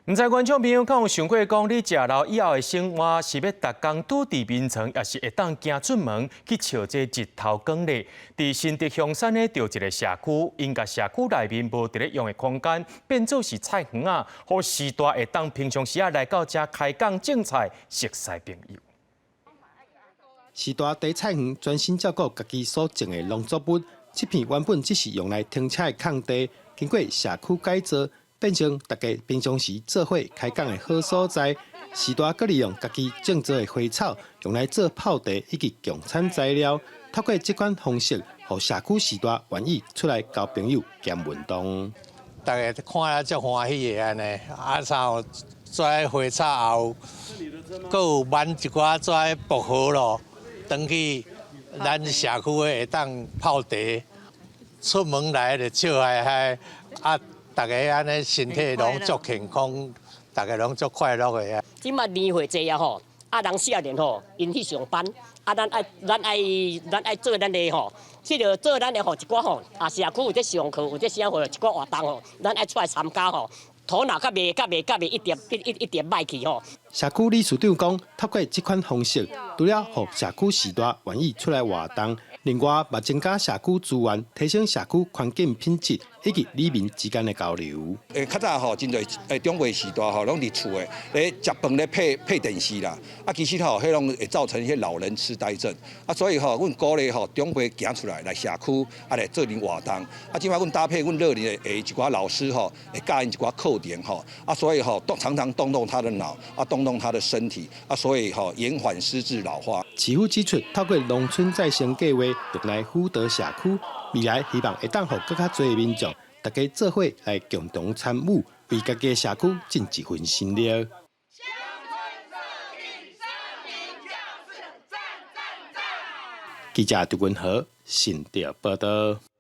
毋知觀眾朋友敢有想過講，你食老以後的生活是欲逐工拄佇眠床，抑是會當行出門去笑這日頭光咧？佇新竹香山的著一个社區，𪜶共社區內面無佇咧用的空間，變做是菜園仔，予序大會當平常時仔來到遮開講種菜，熟似朋友。序大佇菜園專心照顧家己所種的農作物，這片原本只是用來停車的空地，經過社區改造，變成大家平常時做伙開講的好所在。序大閣利用家己種植的花草，用來做泡茶以及供餐材料。透過這款方式，予社區序大願意出來交朋友兼運動。大家看了足歡喜的按呢，啊，像做花草後，閣有挽一寡做薄荷咯，轉去咱社區的會當泡茶，出門來就笑嗨嗨，啊，大家按呢身體攏足健康，大家攏足快樂的啊。這馬年歲濟啊吼，啊人少年吼，𪜶去上班，啊咱愛做咱的吼，這個做咱的吼一寡吼，啊社區有這上課有這啥貨一寡活動吼，咱愛出來參加吼，頭腦較袂一點一一一點䆀去吼。社區理事長講，透過這款方式，除了予社區序大願意出來活動，另外嘛增加社區資源，提升社區環境品質以及里民之間的交流。較早吼，真濟長輩序大吼，攏佇厝的咧食飯咧配配電視啦。啊，其實吼，彼攏會造成一些老人痴呆症。啊，所以吼，阮鼓勵吼長輩行出來來社區啊來做陣活動。啊，這擺阮搭配阮樂齡的一寡老師吼，會教𪜶一寡課程吼。啊，所以吼動常常動動他的腦，啊，動動他的身體，啊，所以吼延緩失智老化。市府指出，透過農村再生計劃，用來輔導社區，未來希望會當予閣較濟民眾，大家做伙來共同參與，為家己的社區盡一份心力。鄉村設計森林教室，讚讚讚！記者杜文和新竹報道。